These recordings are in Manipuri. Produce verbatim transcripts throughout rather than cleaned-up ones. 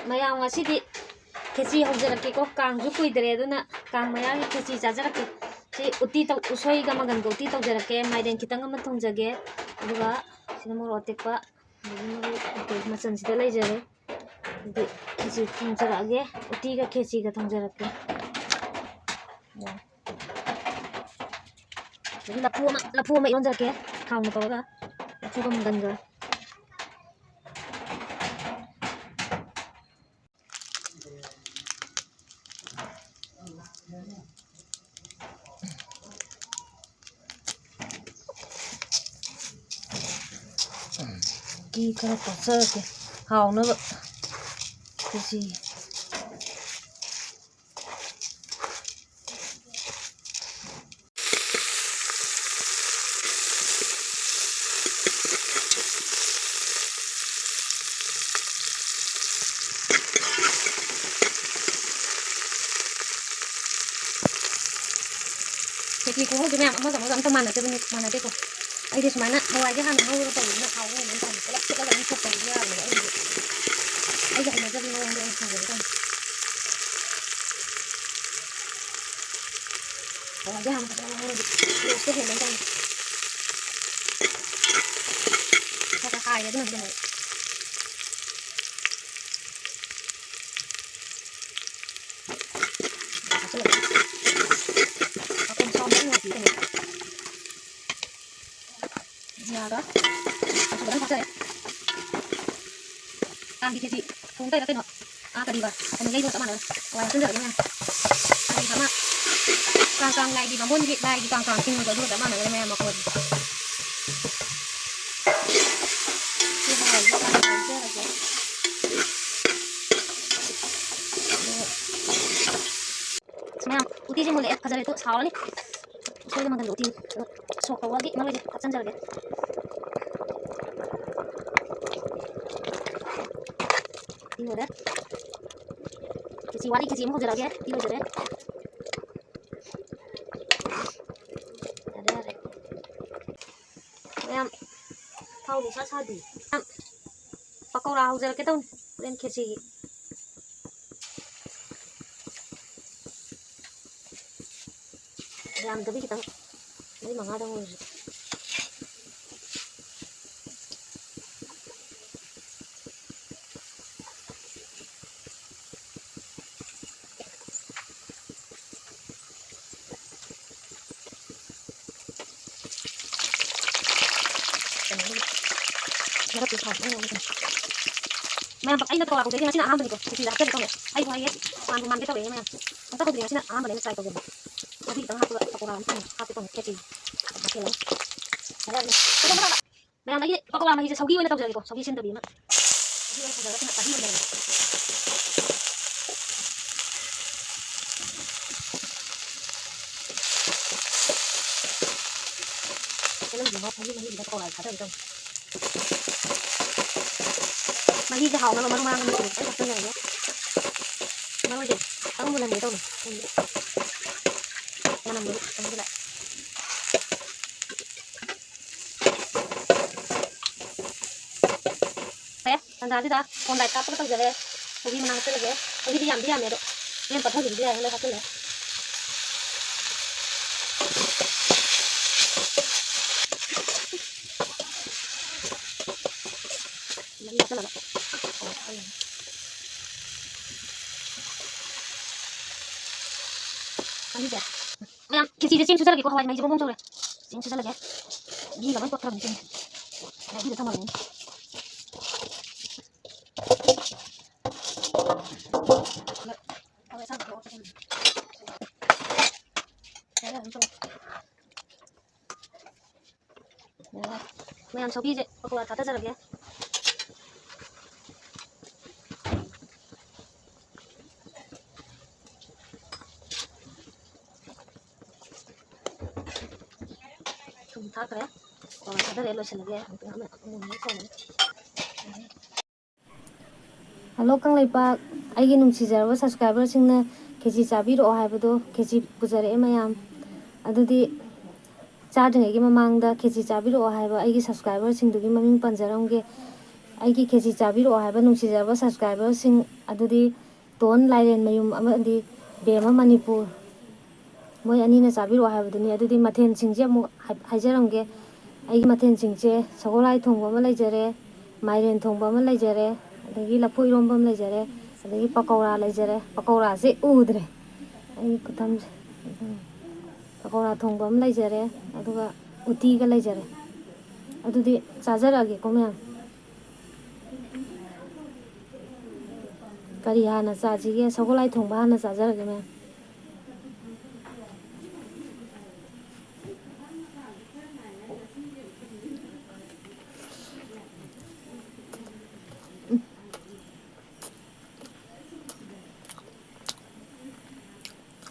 ꯃꯌꯥꯝ, ꯉꯁꯤꯗꯤ ꯈꯦꯆꯤ ꯍꯧꯖꯔꯛꯀꯦꯀꯣ꯫ ꯀꯥꯡꯁꯨ ꯀꯨꯏꯗ꯭ꯔꯦ, ꯑꯗꯨꯅ ꯀꯥꯡ ꯃꯌꯥꯒꯤ ꯈꯦꯆꯤ ꯆꯥꯖꯔꯛꯀꯦ꯫ ꯁꯤ ꯎꯇꯤ ꯇꯧ-, ꯎꯁꯣꯏꯒ ꯃꯪꯒꯟꯒ ꯎꯇꯤ ꯇꯧꯖꯔꯛꯀꯦ꯫ ꯃꯥꯏꯔꯦꯟ ꯈꯤꯇꯪ ꯑꯃ ꯊꯣꯡꯖꯒꯦ, ꯑꯗꯨꯒ ꯁꯤꯗ ꯃꯣꯔꯣꯛ ꯑꯇꯦꯛꯄ, ꯑꯗꯒꯤ ꯃꯔꯨ ꯃꯀꯩ ꯃꯆꯜꯁꯤꯗ ꯂꯩꯖꯔꯦ꯫ ꯑꯗꯨꯗꯤ ꯈꯦꯆꯤ ꯊꯣꯡꯖꯔꯛꯑꯒꯦ, ꯎꯇꯤꯒ ꯈꯦꯆꯤꯒ ꯊꯣꯡꯖꯔꯛꯀꯦ꯫ ꯑꯗꯒꯤ ꯂꯐꯨ ꯑꯃ, ꯂꯐꯨ ꯑꯃ ꯏꯔꯣꯟꯖꯔꯛꯀꯦ, ꯊꯥꯎꯅ ꯇꯧꯔꯒ, ꯂꯐꯨꯒ ꯃꯪꯒꯟꯒ꯫ ꯘꯤ ꯈꯔ ꯊꯥꯛꯆꯔꯛꯀꯦ, ꯍꯥꯎꯅꯕ꯫ ꯈꯦꯆꯤ꯫ ꯈꯦꯆꯤ ꯈꯨꯍꯧꯁꯦ ꯃꯌꯥꯝ ꯑꯃꯒ ꯑꯃꯒ ꯑꯝꯇ ꯃꯥꯟꯅꯗꯕꯅꯤ, ꯃꯥꯟꯅꯗꯦꯀꯣ꯫ ꯑꯩꯗꯤ ꯁꯨꯃꯥꯏꯅ ꯍꯋꯥꯏꯁꯦ ꯍꯥꯟꯅ ꯉꯧꯔꯒ ꯇꯧꯕꯅꯤꯅ ꯍꯥꯎꯕ ꯍꯦꯟꯕ ꯑꯃ ꯇꯧꯕꯅꯤ꯫ ꯄꯨꯂꯞ ꯐꯨꯠꯂꯒ ꯑꯗꯨꯝ ꯁꯣꯛ ꯇꯧꯕꯗꯤ ꯌꯥꯔꯣꯏꯕ꯫ ꯑꯩꯒꯤꯗꯤ ꯑꯩꯒꯤ ꯍꯩꯅꯖꯕꯤ ꯃꯑꯣꯡꯗ ꯑꯩꯅ ꯊꯣꯡꯖꯒꯦ ꯇꯧꯅꯤ꯫ ꯍꯋꯥꯏꯁꯦ ꯍꯥꯟꯅ ꯐꯖꯅ ꯉꯧꯔꯗꯤ ꯇꯦꯁꯇꯣ ꯍꯦꯟꯕ ꯇꯧꯅꯤ꯫ ꯈꯔ ꯈꯔ ꯀꯥꯏꯔꯦ ꯑꯗꯨꯅ ꯑꯗꯨꯝ꯫ ꯍꯥꯞꯆꯤꯜꯂꯒ ꯃꯈꯣꯟ ꯁꯥꯎꯟ ꯑꯃ ꯅꯨꯡꯉꯥꯏꯇꯦ ꯀꯩꯅꯣ꯫ ꯖꯤꯔꯥꯒ ꯆꯨꯝꯅ ꯑꯗꯨꯝ ꯊꯥꯛꯆꯔꯦ꯫ ꯀꯥꯡꯒꯤ ꯈꯦꯆꯤ ꯊꯣꯡ ꯇꯧꯔꯤꯔꯥ ꯀꯩꯅꯣ? ꯑꯥ, ꯀꯔꯤꯕ? ꯀꯩꯅꯣ ꯂꯩꯕꯒ ꯆꯞ ꯃꯥꯟꯅꯔꯦ꯫ ꯍꯋꯥꯏ ꯍꯥꯞꯆꯤꯟꯖꯔꯒꯦ ꯃꯌꯥꯝ꯫ ꯀꯔꯤꯕ ꯑꯃ? ꯀꯥꯡ ꯀꯥꯡ ꯂꯥꯏꯒꯤ ꯕꯥꯃꯣꯟꯒꯤ ꯂꯥꯏꯒꯤ ꯀꯥꯡ ꯀꯥꯡ ꯆꯤꯡꯕꯗꯣ ꯑꯗꯨꯒ ꯆꯞ ꯃꯥꯟꯅꯔꯦ ꯃꯌꯥꯝ ꯃꯈꯣꯟ꯫ ꯁꯤ ꯍꯋꯥꯏꯁꯦ ꯍꯥꯟꯅ ꯉꯧꯖꯔꯒꯦ꯫ ꯑꯗꯨꯒ ꯃꯌꯥꯝ, ꯎꯇꯤꯁꯦ ꯃꯨꯜꯂꯛꯑꯦ, ꯐꯖꯔꯦ, ꯇꯨ ꯁꯥꯎꯔꯅꯤ꯫ ꯎꯁꯣꯏꯗ ꯃꯪꯒꯟꯗ ꯎꯇꯤ ꯁꯣꯛ ꯇꯧꯕꯒꯤ ꯃꯔꯣꯏꯁꯦ ꯍꯥꯞꯆꯤꯟꯖꯔꯒꯦ꯫ ꯎꯇꯤ ꯂꯣꯏꯔꯦ꯫ ꯈꯦꯆꯤ ꯋꯥꯠꯂꯤ, ꯈꯦꯆꯤ ꯑꯃꯨꯛ ꯍꯧꯖꯔꯛꯑꯒꯦ꯫ ꯎꯇꯤ ꯂꯣꯏꯖꯔꯦ꯫ ꯌꯥꯔꯦ, ꯌꯥꯔꯦ꯫ ꯃꯌꯥꯝ, ꯊꯥꯎꯗꯤ ꯏꯁꯥ ꯁꯥꯗꯦ꯫ ꯃꯌꯥꯝ, ꯄꯀꯧꯔꯥ ꯍꯧꯖꯔꯛꯀꯦ ꯇꯧꯅꯤ ꯍꯣꯔꯦꯟ ꯈꯦꯆꯤꯒꯤ꯫ ꯌꯥꯝꯗꯕꯤ ꯈꯤꯇꯪ, ꯃꯔꯤ ꯃꯉꯥꯗꯪ ꯑꯣꯏꯔꯁꯨ꯫ ꯃꯌꯥꯝ, ꯑꯩꯅ ꯄꯀꯧꯔꯥ ꯍꯧꯗꯣꯏꯁꯦ ꯉꯁꯤꯅ ꯑꯍꯥꯟꯕꯅꯤꯀꯣ꯫ ꯈꯦꯆꯤꯗ ꯍꯥꯞꯆꯒꯦ ꯇꯧꯅꯦ꯫ ꯑꯩꯕꯨ ꯍꯥꯏꯌꯦ, ꯃꯥꯟꯕꯨ ꯃꯥꯟꯒꯦ ꯇꯧꯔꯛꯑꯦ ꯃꯌꯥꯝ꯫ ꯑꯝꯇ ꯍꯧꯗ꯭ꯔꯤ, ꯉꯁꯤꯅ ꯑꯍꯥꯟꯕꯅꯦ ꯑꯩꯅ try ꯇꯧꯖꯕ꯫ ꯃꯍꯤ ꯈꯤꯇꯪ ꯍꯥꯞꯄꯒ ꯄꯀꯧꯔꯥ ꯑꯃ ꯍꯥꯞꯀꯦ ꯇꯧꯅꯦ꯫ ꯈꯦꯆꯤ ꯃꯊꯦꯜ ꯑꯃ꯫ ꯃꯌꯥꯝ, ꯑꯩꯒꯤ ꯄꯀꯧꯔꯥ ꯃꯍꯤꯁꯦ ꯁꯧꯒꯤ ꯑꯣꯏꯅ ꯇꯧꯖꯔꯒꯦꯀꯣ꯫ ꯁꯧꯒꯤ ꯁꯤꯟꯗꯕꯤ ꯑꯃ꯫ ꯁꯧꯒꯤ ꯑꯣꯏꯅ ꯇꯧꯖꯔꯒ ꯁꯤꯅ ꯃꯍꯤ ꯑꯣꯏꯅ ꯂꯩꯔꯦ꯫ ꯇꯤꯜꯍꯧꯁꯤꯃ ꯁꯧꯒꯤ ꯃꯍꯤꯁꯤꯗ ꯄꯀꯧꯔꯥꯁꯦ ꯊꯥꯗꯒꯦ ꯇꯧꯅꯦ꯫ ꯃꯍꯤꯁꯦ ꯍꯥꯎꯅꯕ ꯃꯔꯨ ꯃꯔꯥꯡ ꯃꯆꯨ ꯈꯤꯇꯪ ꯍꯥꯞꯆꯤꯟꯖꯔꯒꯦ꯫ ꯃꯔꯣꯏꯁꯦ ꯈꯤꯇꯪ ꯃꯨꯜꯍꯟꯒꯦ ꯇꯧꯅꯦ꯫ ꯃꯅꯝꯗꯣ ꯈꯤꯇꯪ ꯁꯤꯜꯂꯛꯑꯦ꯫ ꯐꯔꯦ, ꯇꯥꯟꯖꯥꯁꯤꯗ corn light ꯀꯥꯞꯄꯒ ꯇꯧꯖꯔꯦ꯫ ꯀꯣꯕꯤ ꯃꯅꯥ ꯍꯥꯞꯆꯤꯜꯂꯒꯦ꯫ ꯀꯣꯕꯤꯗꯤ ꯌꯥꯝꯗꯤ ꯌꯥꯝꯃꯦ ꯑꯗꯣ, ꯍꯣꯔꯦꯟ ꯄꯠꯊꯈꯤꯕꯁꯨ ꯌꯥꯏ, ꯂꯣꯏ ꯍꯥꯞꯆꯤꯜꯂꯦ꯫ ꯃꯍꯤ ꯍꯥꯞꯆꯤꯜꯂꯒ꯫ ꯃꯍꯤꯁꯦ꯫ ꯃꯌꯥꯝ, ꯈꯦꯆꯤꯗ ꯆꯦꯡ ꯁꯨꯖꯜꯂꯒꯦꯀꯣ, ꯍꯋꯥꯏ ꯃꯍꯤꯁꯦ ꯕꯣꯡ ꯕꯣꯡ ꯁꯧꯔꯦ꯫ ꯆꯦꯡ ꯁꯨꯖꯜꯂꯒꯦ꯫ ꯃꯍꯤꯒ ꯂꯣꯏ ꯇꯣꯠꯈ꯭ꯔꯕꯅꯤ ꯆꯦꯡꯁꯦ꯫ ꯔꯦꯗꯤꯗ ꯊꯝꯃꯕꯅꯤ꯫ ꯃꯌꯥꯝ, ꯁꯧꯒ꯭ꯔꯤꯁꯦ ꯄꯀꯧꯔꯥ ꯊꯥꯗꯖꯔꯒꯦ꯫ ꯊꯨꯝ ꯊꯥꯛꯈ꯭ꯔꯦ꯫ ꯄꯀꯧꯔꯥ ꯊꯥꯗꯔꯦ, ꯂꯣꯏꯁꯤꯜꯂꯒꯦ꯫ ꯑꯃꯨꯛ ꯑꯃꯨꯛ ꯑꯃꯨꯛ ꯊꯣꯡꯉꯒꯦ꯫ ꯍꯜꯂꯣ ꯀꯪꯂꯩꯄꯥꯛ, ꯑꯩꯒꯤ ꯅꯨꯡꯁꯤꯖꯔꯕ subscriberꯁꯤꯡꯅ ꯈꯦꯆꯤ ꯆꯥꯕꯤꯔꯛꯑꯣ ꯍꯥꯏꯕꯗꯣ, ꯈꯦꯆꯤ ꯄꯨꯖꯔꯛꯑꯦ ꯃꯌꯥꯝ꯫ ꯑꯗꯨꯗꯤ ꯆꯥꯗ꯭ꯔꯤꯉꯩꯒꯤ ꯃꯃꯥꯡꯗ ꯈꯦꯆꯤ ꯆꯥꯕꯤꯔꯛꯑꯣ ꯍꯥꯏꯕ ꯑꯩꯒꯤ subscriberꯁꯤꯡꯗꯨꯒꯤ ꯃꯃꯤꯡ ꯄꯟꯖꯔꯝꯒꯦ꯫ ꯑꯩꯒꯤ ꯈꯦꯆꯤ ꯆꯥꯕꯤꯔꯛꯑꯣ ꯍꯥꯏꯕ ꯅꯨꯡꯁꯤꯖꯔꯕ subscriberꯁꯤꯡ ꯑꯗꯨꯗꯤ ꯇꯣꯟ ꯂꯥꯏꯔꯦꯟꯃꯌꯨꯝ ꯑꯃꯗꯤ ꯕꯦꯝꯃ ꯃꯅꯤꯄꯨꯔ꯫ ꯃꯣꯏ ꯑꯅꯤꯅ ꯆꯥꯕꯤꯔꯛꯑꯣ ꯍꯥꯏꯕꯗꯨꯅꯤ꯫ ꯑꯗꯨꯗꯤ ꯃꯊꯦꯜꯁꯤꯡꯁꯦ ꯑꯃꯨꯛ ꯍꯥꯏ-, ꯍꯥꯏꯖꯔꯝꯒꯦ꯫ ꯑꯩꯒꯤ ꯃꯊꯦꯜꯁꯤꯡꯁꯦ ꯁꯒꯣꯜꯍꯋꯥꯏ ꯊꯣꯡꯕ ꯑꯃ ꯂꯩꯖꯔꯦ, ꯃꯥꯏꯔꯦꯟ ꯊꯣꯡꯕ ꯑꯃ ꯂꯩꯖꯔꯦ, ꯑꯗꯒꯤ ꯂꯐꯨ ꯏꯔꯣꯝꯕ ꯑꯃ ꯂꯩꯖꯔꯦ, ꯑꯗꯒꯤ ꯄꯀꯧꯔꯥ ꯂꯩꯖꯔꯦ꯫ ꯄꯀꯧꯔꯥꯁꯦ ꯎꯗ꯭ꯔꯦ ꯑꯩꯒꯤ ꯈꯨꯊꯝꯁꯦ꯫ ꯎꯝ꯫ ꯄꯀꯧꯔꯥ ꯊꯣꯡꯕ ꯑꯃ ꯂꯩꯖꯔꯦ, ꯑꯗꯨꯒ ꯎꯇꯤꯒ ꯂꯩꯖꯔꯦ꯫ ꯑꯗꯨꯗꯤ ꯆꯥꯖꯔꯛꯑꯒꯦꯀꯣ ꯃꯌꯥꯝ꯫ ꯀꯔꯤ ꯍꯥꯟꯅ ꯆꯥꯁꯤꯒꯦ? ꯁꯒꯣꯜꯍꯋꯥꯏ ꯊꯣꯡꯕ ꯍꯥꯟꯅ ꯆꯥꯖꯔꯒꯦ ꯃꯌꯥꯝ꯫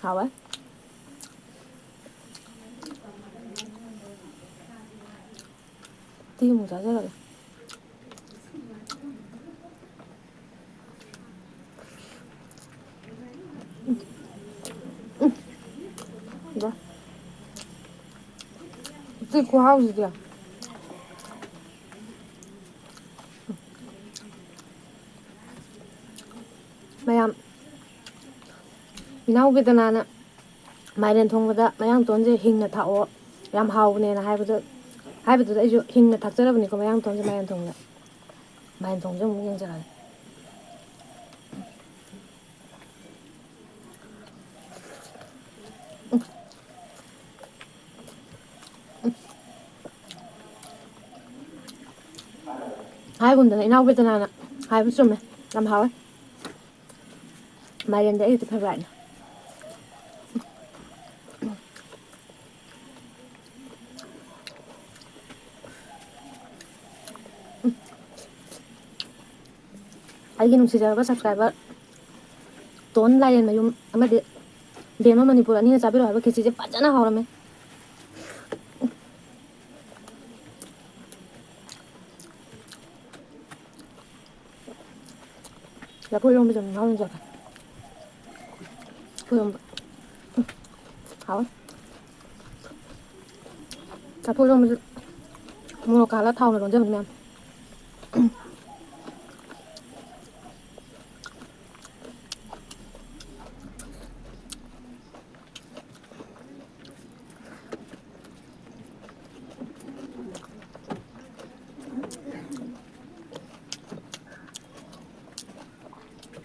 ꯍꯥꯎꯋꯦ꯫ ꯎꯇꯤ ꯑꯃꯨꯛ ꯆꯥꯖꯔꯒꯦ꯫ ꯎꯝ꯫ ꯎꯝ꯫ ꯎꯝ꯫ ꯎꯇꯤ ꯈꯨꯍꯥꯎꯁꯤꯗꯤ꯫ ꯃꯌꯥꯝ, ꯏꯅꯥꯎ ꯕꯦꯗꯅꯥꯅ ꯃꯥꯏꯔꯦꯟ ꯊꯣꯡꯕꯗ ꯃꯌꯥꯡꯇꯣꯟꯁꯦ ꯍꯤꯡꯅ ꯊꯥꯛꯑꯣ, ꯌꯥꯝ ꯍꯥꯎꯕꯅꯦꯅ ꯍꯥꯏꯕꯗ, ꯍꯥꯏꯕꯗꯨꯗ ꯑꯩꯁꯨ ꯍꯤꯡꯅ ꯊꯥꯛꯆꯔꯕꯅꯤꯀꯣ ꯃꯌꯥꯡꯇꯣꯟꯁꯦ ꯃꯥꯏꯔꯦꯟ ꯊꯣꯡꯕꯗ꯫ ꯃꯥꯏꯔꯦꯟ ꯊꯣꯡꯕꯁꯦ ꯑꯃꯨꯛ ꯌꯦꯡꯖꯔꯛꯑꯒꯦ꯫ ꯍꯥꯏꯒꯨꯝꯗꯅ ꯏꯅꯥꯎ ꯕꯦꯗꯅꯥꯅ ꯍꯥꯏꯕ ꯆꯨꯝꯃꯦ, ꯌꯥꯝ ꯍꯥꯎꯋꯦ꯫ ꯃꯥꯏꯔꯦꯟꯗꯤ ꯑꯩꯒꯤꯗꯤ ꯐꯦꯕꯣꯔꯥꯏꯠꯅꯦ꯫ ꯑꯩꯒꯤ ꯅꯨꯡꯁꯤꯖꯔꯕ subscriber ꯇꯣꯟ ꯂꯥꯏꯔꯦꯟꯃꯌꯨꯝ ꯑꯃꯗꯤ ꯕꯦꯝꯃ ꯃꯅꯤꯄꯨꯔ ꯑꯅꯤꯅ ꯆꯥꯕꯤꯔꯣ ꯍꯥꯏꯕ ꯈꯦꯆꯤꯁꯦ ꯐꯖꯅ ꯍꯥꯎꯔꯝꯃꯦ꯫ ꯂꯐꯨ ꯏꯔꯣꯝꯕꯁꯦ ꯑꯃꯨꯛ ꯃꯍꯥꯎ ꯌꯦꯡꯖꯒꯦ꯫ ꯂꯐꯨ ꯏꯔꯣꯝꯕ꯫ ꯎꯝ꯫ ꯍꯥꯎꯋꯦ꯫ ꯂꯐꯨ ꯏꯔꯣꯝꯕꯁꯦ ꯃꯣꯔꯣꯛ ꯀꯥꯍꯜꯂꯒ ꯊꯥꯎꯅ ꯂꯣꯟꯖꯕꯅꯤ ꯃꯌꯥꯝ꯫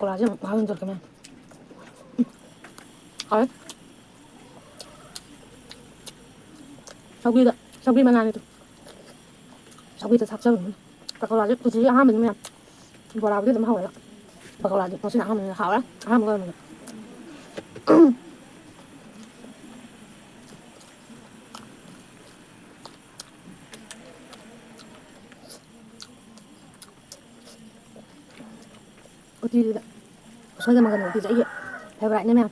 ꯄꯀꯣꯔꯥꯁꯦ ꯑꯃꯨꯛ ꯃꯍꯥꯎ ꯌꯦꯡꯊꯣꯔꯛꯀꯦ ꯃꯌꯥꯝ꯫ ꯎꯝ꯫ ꯍꯥꯎꯋꯦ꯫ ꯁꯧꯒ꯭ꯔꯤꯗ, ꯁꯧꯒ꯭ꯔꯤ ꯃꯅꯥꯅꯤꯗꯣ꯫ ꯁꯧꯒ꯭ꯔꯤꯗ ꯊꯥꯛꯆꯕꯅꯤ꯫ ꯄꯀꯣꯔꯥꯁꯦ ꯄꯨꯟꯁꯤꯒꯤ ꯑꯍꯥꯟꯕꯅꯤ ꯃꯌꯥꯝ꯫ ꯕꯣꯔꯥꯕꯨꯗꯤ ꯑꯗꯨꯝ ꯍꯧꯋꯦꯕ꯫ ꯄꯀꯣꯔꯥꯗꯤ ꯉꯁꯤꯅ ꯑꯍꯥꯟꯕꯅꯤꯅ ꯍꯥꯎꯔꯦ꯫ ꯑꯍꯥꯟꯕ ꯑꯣꯏꯔꯕꯅꯤꯅ꯫ ꯎꯇꯤꯁꯤꯗ ꯎꯁꯣꯏꯒ ꯃꯪꯒꯟꯒ ꯎꯇꯤꯁꯦ ꯑꯩꯒꯤ favouriteꯅꯦ ꯃꯌꯥꯝ꯫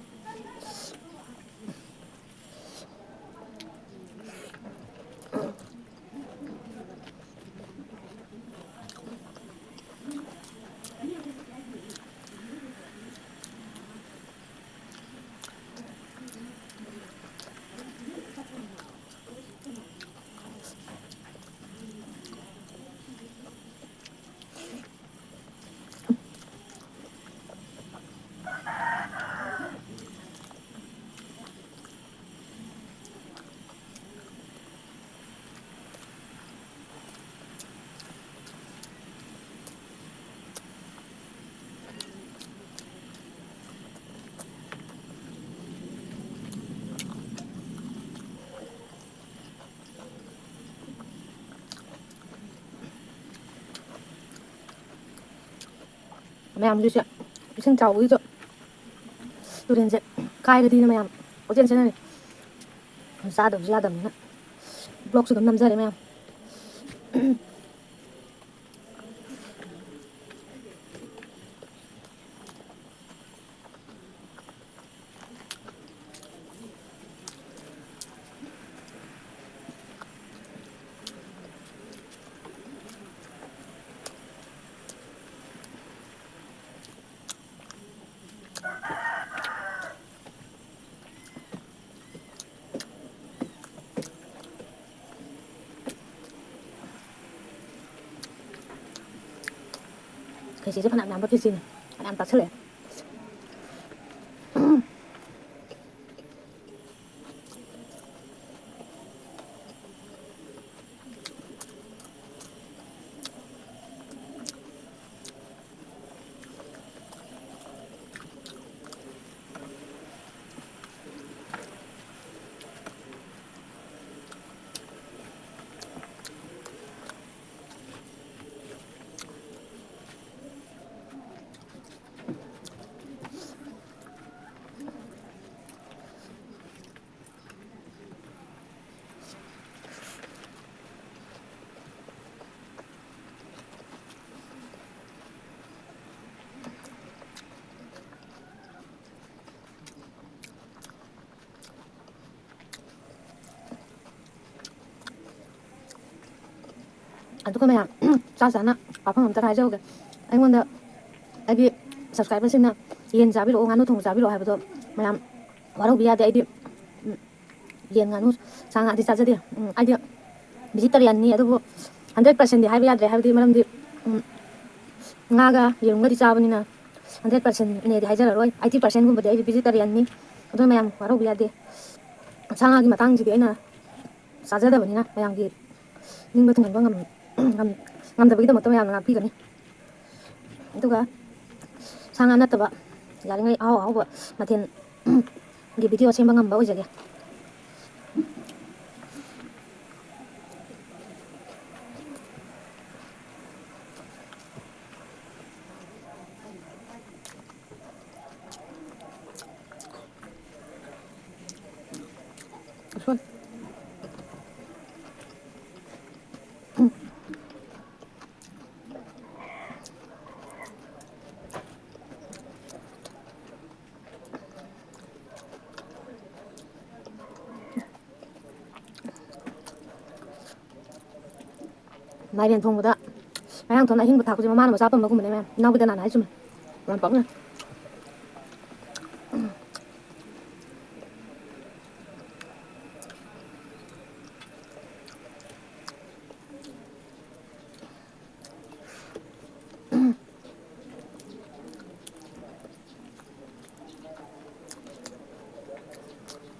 ꯃꯌꯥꯝ, ꯍꯧꯖꯤꯛꯁꯦ ꯏꯁꯤꯡ ꯆꯥꯎꯕꯒꯤꯁꯨ ꯇꯨꯔꯦꯟꯁꯦ ꯀꯥꯏꯔꯗꯤꯅ ꯃꯌꯥꯝ ꯀꯣꯏꯆꯦꯟ ꯆꯦꯟꯅꯔꯤ꯫ ꯆꯥꯗꯕꯁꯨ ꯌꯥꯗꯕꯅꯤꯅ vlogꯁꯨ ꯑꯗꯨꯝ ꯅꯝꯖꯔꯦ ꯃꯌꯥꯝ꯫ ꯈꯦꯆꯤꯁꯦ ꯐꯅꯌꯥꯝ ꯌꯥꯝꯕ ꯈꯦꯆꯤꯅꯤ, ꯐꯅꯌꯥꯝ ꯇꯥꯁꯜꯂꯛꯑꯦ꯫ ꯑꯗꯨꯒ ꯃꯌꯥꯝ, ꯆꯥ ꯆꯥꯅ ꯋꯥꯐꯝ ꯑꯝꯇ ꯍꯥꯏꯖꯍꯧꯒꯦ꯫ ꯑꯩꯉꯣꯟꯗ ꯑꯩꯒꯤ subscriberꯁꯤꯡꯅ ꯌꯦꯟ ꯆꯥꯕꯤꯔꯛꯑꯣ, ꯉꯥꯅꯨ ꯊꯣꯡꯕ ꯆꯥꯕꯤꯔꯛꯑꯣ ꯍꯥꯏꯕꯗꯣ ꯃꯌꯥꯝ ꯋꯥꯔꯧꯕ ꯌꯥꯗꯦ꯫ ꯑꯩꯗꯤ, ꯎꯝ, ꯌꯦꯟ, ꯉꯥꯅꯨ, ꯁꯥ ꯉꯥꯗꯤ ꯆꯥꯖꯗꯦ꯫ ꯎꯝ, ꯑꯩꯗꯤ vegetarianꯅꯤ꯫ ꯑꯗꯨꯕꯨ hundred percentꯗꯤ ꯍꯥꯏꯕ ꯌꯥꯗ꯭ꯔꯦ, ꯍꯥꯏꯕꯗꯤ ꯃꯔꯝꯗꯤ, ꯎꯝ, ꯉꯥꯒ ꯌꯦꯔꯨꯝꯒꯗꯤ ꯆꯥꯕꯅꯤꯅ hundred percentꯅꯦꯗꯤ ꯍꯥꯏꯖꯔꯔꯣꯏ꯫ Eighty percentꯒꯨꯝꯕꯗꯤ ꯑꯩꯗꯤ vegetarianꯅꯤ꯫ ꯑꯗꯨꯅ ꯃꯌꯥꯝ ꯋꯥꯔꯧꯕ ꯌꯥꯗꯦ꯫ ꯁꯥ ꯉꯥꯒꯤ ꯃꯇꯥꯡꯁꯤꯗꯤ ꯑꯩꯅ ꯆꯥꯖꯗꯕꯅꯤꯅ ꯃꯌꯥꯝꯒꯤ ꯅꯤꯡꯕ ꯊꯨꯡꯍꯟꯕ ꯉꯝ-, ꯉꯝ-, ꯉꯝꯗꯕꯒꯤꯗꯃꯛꯇ ꯃꯌꯥꯝꯅ ꯉꯥꯛꯄꯤꯒꯅꯤ꯫ ꯑꯗꯨꯒ ꯁꯥ ꯉꯥ ꯅꯠꯇꯕ ꯌꯥꯔꯤꯉꯩ ꯑꯍꯥꯎ ꯑꯍꯥꯎꯕ ꯃꯊꯦꯜꯒꯤ video ꯁꯦꯝꯕ ꯉꯝꯕ ꯑꯣꯏꯖꯒꯦ꯫ ꯃꯥꯏꯔꯦꯟ ꯊꯣꯡꯕꯗ ꯃꯌꯥꯡ ꯊꯣꯟ ꯑꯍꯤꯡꯕ ꯊꯥꯛꯄꯁꯦ ꯃꯃꯥꯅ ꯃꯆꯥ ꯄꯝꯕꯒꯨꯝꯕꯅꯦ ꯃꯌꯥꯝ꯫ ꯏꯅꯥꯎꯕꯤꯗ ꯅꯍꯥꯟ ꯍꯥꯏ ꯆꯨꯝꯃꯦ꯫ ꯌꯥꯝ ꯄꯛꯅ꯫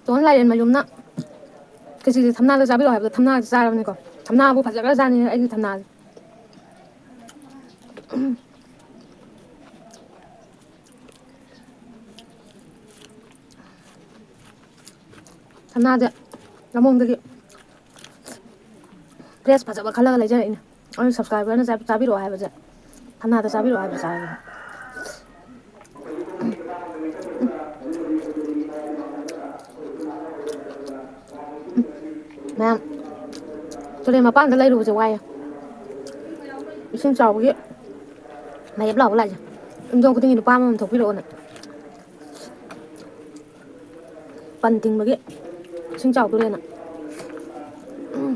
ꯇꯣꯟ ꯂꯥꯏꯔꯦꯟ ꯃꯌꯨꯝꯅ ꯈꯦꯆꯤꯁꯦ ꯊꯝꯅꯥꯗ ꯆꯥꯕꯤꯔꯛꯑꯣ ꯍꯥꯏꯕꯗ ꯊꯝꯅꯥꯗ ꯆꯥꯔꯕꯅꯤꯀꯣ꯫ ꯊꯝꯅꯥꯕꯨ ꯐꯖꯈ꯭ꯔꯖꯥꯠꯅꯤ ꯑꯩꯒꯤ ꯊꯝꯅꯥꯁꯦ꯫ ꯊꯝꯅꯥꯁꯦ ꯂꯝꯂꯣꯡꯗꯒꯤ fresh ꯐꯖꯕ ꯈꯜꯂꯒ ꯂꯩꯖꯔꯛꯏꯅꯦ꯫ ꯑꯩ subscriberꯅ ꯆꯥ-, ꯆꯥꯕꯤꯔꯛꯑꯣ ꯍꯥꯏꯕꯁꯦ, ꯊꯝꯅꯥꯗ ꯆꯥꯕꯤꯔꯛꯑꯣ ꯍꯥꯏꯕ ꯆꯥꯔꯕꯅꯦ꯫ ꯃꯌꯥꯝ, ꯇꯨꯔꯦꯜ ꯃꯄꯥꯟꯗ ꯂꯩꯔꯨꯕꯁꯦ ꯋꯥꯏꯌꯦ꯫ ꯏꯁꯤꯡ ꯆꯥꯎꯕꯒꯤ ꯃꯌꯦꯞ ꯂꯥꯎꯕ ꯂꯥꯛꯏꯁꯦ꯫ ꯌꯨꯝꯊꯣꯡ ꯈꯨꯗꯤꯡꯒꯤ ꯅꯨꯄꯥ ꯑꯃꯃꯝ ꯊꯣꯛꯄꯤꯔꯛꯑꯣꯅ꯫ ꯄꯟ ꯊꯤꯡꯕꯒꯤ ꯏꯁꯤꯡ ꯆꯥꯎꯗꯣꯔꯦꯅ꯫ ꯎꯝ꯫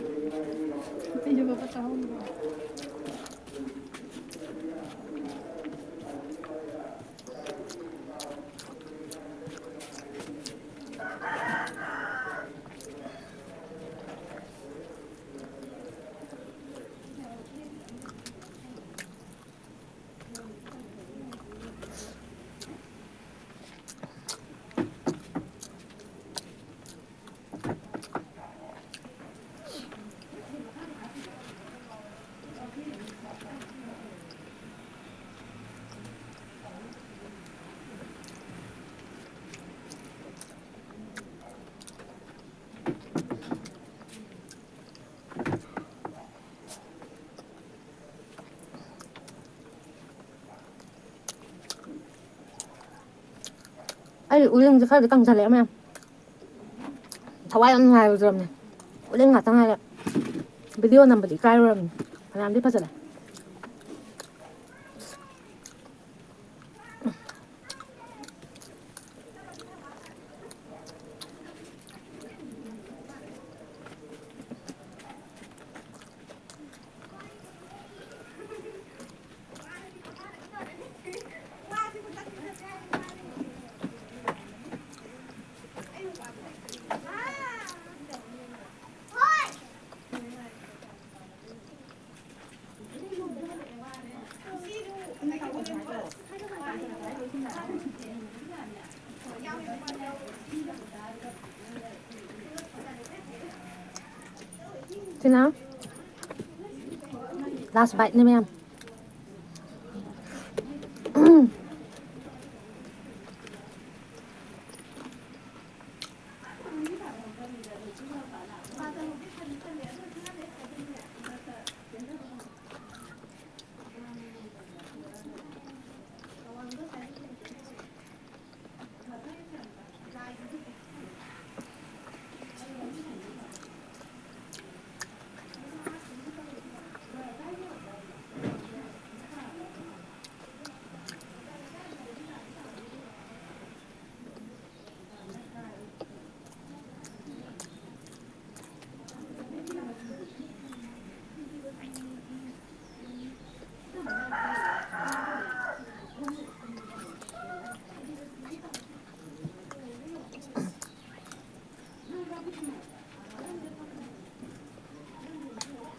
ꯑꯩ ꯎꯔꯤꯡꯁꯦ ꯈꯔꯗꯤ ꯀꯪꯁꯜꯂꯛꯑꯦ ꯃꯌꯥꯝ꯫ ꯊꯋꯥꯏ ꯌꯥꯝ ꯅꯨꯡꯉꯥꯏꯔꯨꯗ꯭ꯔꯕꯅꯦ꯫ ꯎꯔꯤꯡ ꯉꯥꯛꯇ ꯉꯥꯏꯔꯦ꯫ ꯚꯤꯗꯤꯑꯣ ꯅꯝꯕꯗꯤ ꯏꯀꯥꯏꯔꯨꯔꯕꯅꯦ꯫ ꯐꯅꯌꯥꯝꯗꯤ ꯐꯖꯔꯦ꯫ ꯁꯤꯅ last biteꯅꯦ ꯃꯌꯥꯝ꯫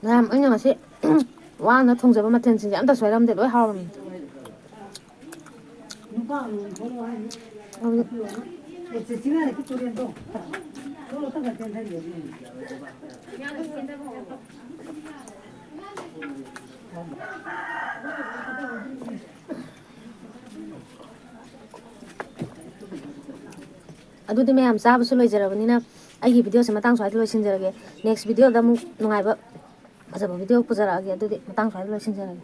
ꯃꯌꯥꯝ, ꯑꯩꯅ ꯉꯁꯤ ꯋꯥꯅ ꯊꯣꯡꯖꯕ ꯃꯊꯦꯜꯁꯤꯡꯁꯦ ꯑꯝꯇ ꯁꯣꯏꯔꯝꯗꯦ, ꯂꯣꯏ ꯍꯥꯎꯔꯝꯃꯤ꯫ ꯑꯗꯨꯗꯤ ꯃꯌꯥꯝ, ꯆꯥꯕꯁꯨ ꯂꯣꯏꯖꯔꯕꯅꯤꯅ ꯑꯩꯒꯤ ꯚꯤꯗꯤꯑꯣꯁꯦ ꯃꯇꯥꯡ ꯁ꯭ꯋꯥꯏꯗ ꯂꯣꯏꯁꯤꯟꯖꯔꯒꯦ꯫ Next ꯚꯤꯗꯤꯑꯣꯗ ꯑꯃꯨꯛ ꯅꯨꯡꯉꯥꯏꯕ ꯐꯖꯕ ꯚꯤꯗꯤꯑꯣ ꯄꯨꯖꯔꯛꯑꯒꯦ꯫ ꯑꯗꯨꯗꯤ ꯃꯇꯥꯡ ꯁ꯭ꯋꯥꯏꯗ ꯂꯣꯏꯁꯤꯟꯖꯔꯒꯦ꯫